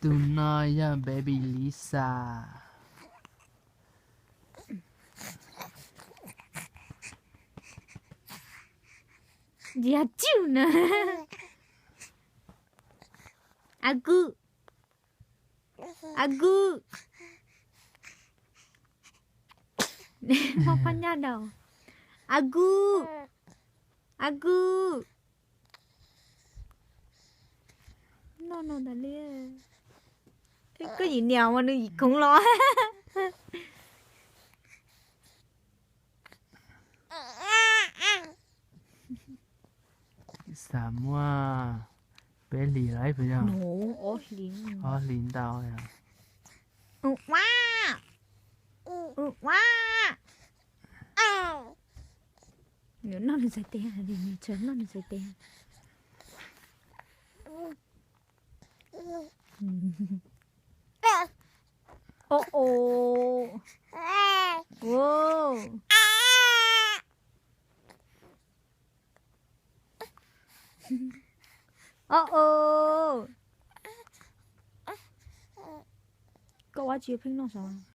Tus no yog baby Lisa. Yog tsuj na. A gu. A gu. Mob phab nyaj daus. A gu. A gu. Noj no tas li. Koj yim niam mas nws yim khoov los. Xav muaj peb hlis lawm puas yog? Ob hlis ntau. Nws noj nws txhais tes, nws noj nws txhais tes. O o. O o. Koj ua tsis pheej noj sav?